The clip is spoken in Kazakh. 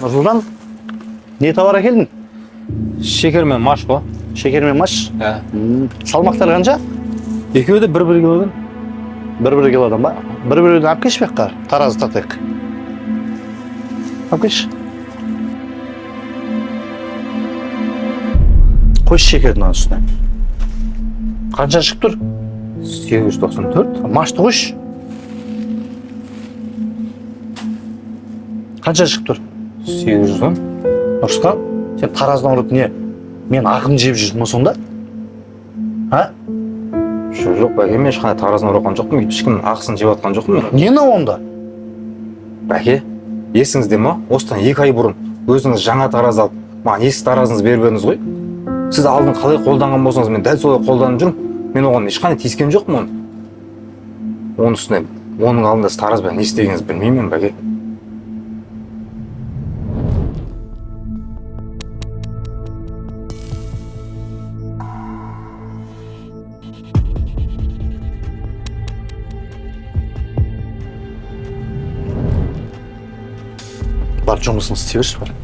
Нұрсұлтан, не товар әкелдің? Шекер мен маш қой. Шекер мен маш? Иә. Салмақтары қанша? Екеуі де бір-бір килодан. Бір-бір килодан ба? Бір-біреуден алып келші баққа, таразы тартайық. Алып келші. Қойшы шекердің мынаның үстіне. Қанша шығып тұр? 894. Машты қойшы. Қанша шығып тұр? 810. Нұрсұлтан, сен тараздан ұрып не? Мен ақын жеп жүрсің ба сонда? А? Жоқ, жоқ, бәке, мен ешқандай таразыны ұрған жоқпын, ешкімнің ақысын жеп жатқан жоқпын мен. Не мынау онда? Бәке, есіңізде ма? Осыдан 2 ай бұрын өзіңіз жаңа таразы алып, маған ескі таразыңызды беріп едіңіз ғой. Сіз алдын қалай қолданған болсаңыз, мен дәл солай қолданып жүрмін. Мен оған ешқандай тиіскен жоқпын оны. Оның үстіне, оның алдында сіз таразбен не істегеніңізді білмеймін мен, бәке. Бар, жұмысын істей берші, бар.